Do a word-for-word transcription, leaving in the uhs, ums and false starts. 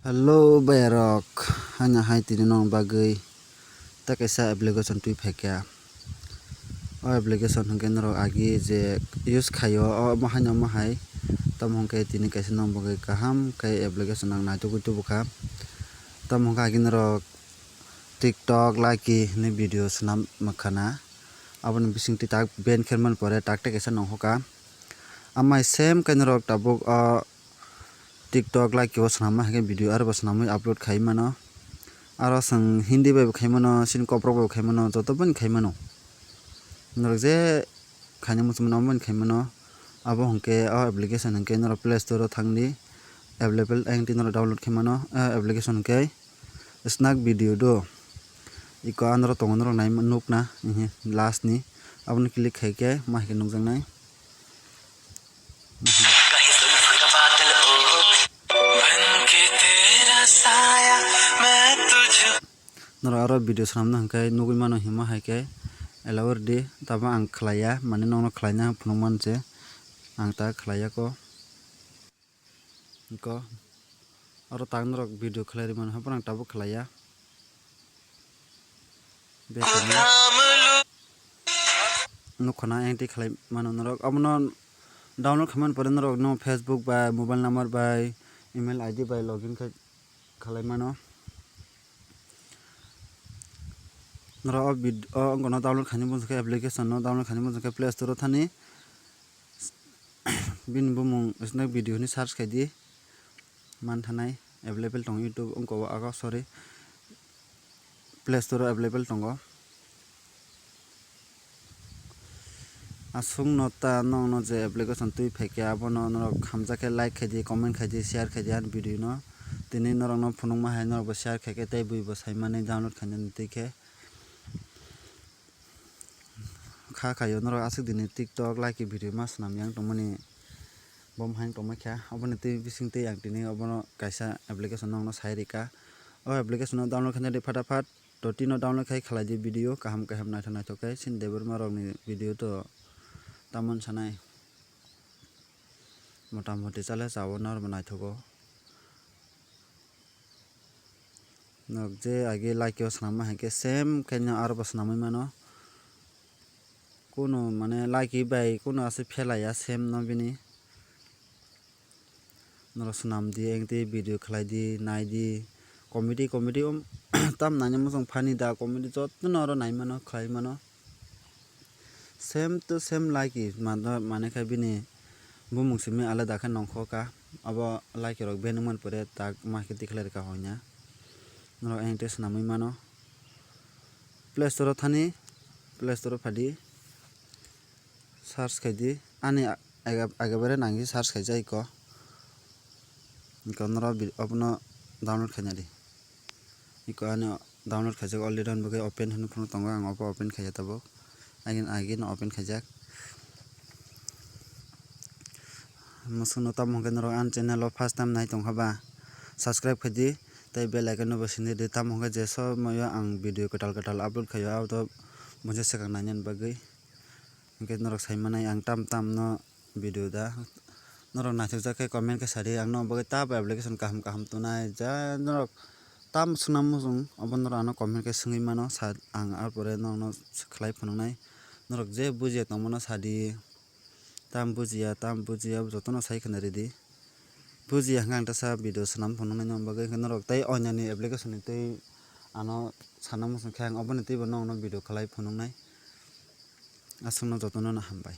Hello bayarok, haino hai tini nong bagwi tei kaisa application twi phaikha. O application hwnkhe norok agi je use khaio, omo haino omo hai. Tamo hwnkhe tini kaisa nong bagwi kaham khe application ang naitugwi tubukha. Tamo hwnkhe agi norok TikTok, Likee hinwi video swnam mankha na. Aboni bisingtwi tak ban khe man pore tak tei kaisa nongkhoka. Amai same khe norok tabuk o TikTok, Likee o swnamma hinkhe video aro bo swnamwi upload khai mano. Aro chwng Hindi bai bo khai mano, chini kokrok bai bo khai mano, joto bai khai mano. Norok je khaina muchung mano, omo bai khai mano. Abo hinkhe o application hinkhe norok Play Store o thangdi, available engti norok download khai mano. O application hinkhe Snack Video do. Iko andro tongo norok nai nukna, last ni. Aboni click khai khe ma hai khe nukjaknai. Norok aro video swnamna hwnkhe nugwi mano hima hai khe allow rwdi, tamo ang khlaiya, mane nokno khlaina phunukmani se ang ta khlaiya ko. Ko aro tak norok video khlai rwmani haphano ang tabuk khlaiya. Nukho na engti khlai mano norok. Abono download khaimani pore norok no Facebook bai, mobile number bai, email I D bai login khai khlai mano. Norok o vid-, o wngkha no download khaini bujak khe application no download khaini bujak khe Play Store o thani. Bini bumung snack video hinwi search khaidi, manthanai available tongo YouTube wngkha o, sorry, Play Store o available tongo. Aswkno ta nokno je application twi phaikhe abono norok hamjakhe like khaidi, comment khaidi, share khaidi ani video no. Tini norokno phunukma hai norokbo share khaikhe tei buibo saimani download khainani twi khe. Kha khaio norok aswk dini TikTok, Likee video ma swnam yang tongmani bo hai tongma kha. Oboni twi bising twi ang tini obono kaisa application nokno sai rika. O application no download khaina di phataphat. To tino download khai khlai di video kaham kaham naithok naithok khe chini Debbarma rokni video to tamon sanai. Motamoti chale chao norok naithogo. Norok je agi Likee o swnamma hai khe same khe no aro bo swnamwi mano. Kuno mane Likee bai kuno aswk phelaiya same no bini. Norok swnam di, engti video khlai di, nai di. Comedy, comedy, um, tam naina muchung funny da, comedy jotono oro nai mano, khlai mano. Same to same Likee, mano, mane khe bini bumung simi alada khe nongkho ka. Abo Likee rok ban wngmani pore tak ma khe tikhlai rwkha hoina. Norok engti swnamwi mano. Play Store o thani, Play Store o phadi. Search khaidi, ani a-, ega-, ekebare nangwi search khaijak iko. Iko norok bi-, obono download khaina di. Iko ani download khaijak already, ani bagwi open hinwi phunuk tongo, ang obo open khaijak tabuk. Agin, agin open khaijak. Mwswkno tamo hwnkhe norok ani channel o first time nai tongkha ba, subscribe khaidi, tei bell icon no bo sini di, tamo hwnkhe je somoyo ang video kwtal kwtal upload khaio, abo to buisa swkang nainani bagwi. Hwnkhe norok sai manai ang tam tam no video da. Norok naithokjak khe comment khe sadi, ang no bagwi ta application kaham kaham tongnai. Ja norok tam swnam muchung, obo norok ano comment khe swngwi mano, sa ang arpore norokno khlai phunuknai. Norok je bujiya tongmano sadi, tam bujiya, tam bujiya, jotono sai khna ridi. Bujiya hwnkhe ang teisa video swnam phunuknai, norok bagwi hwnkhe norok tei onyo ni application ni tei ano sana muchung khe ang oboni teibo norokno video khlai phunuknai. Aswkno jotono no hambai.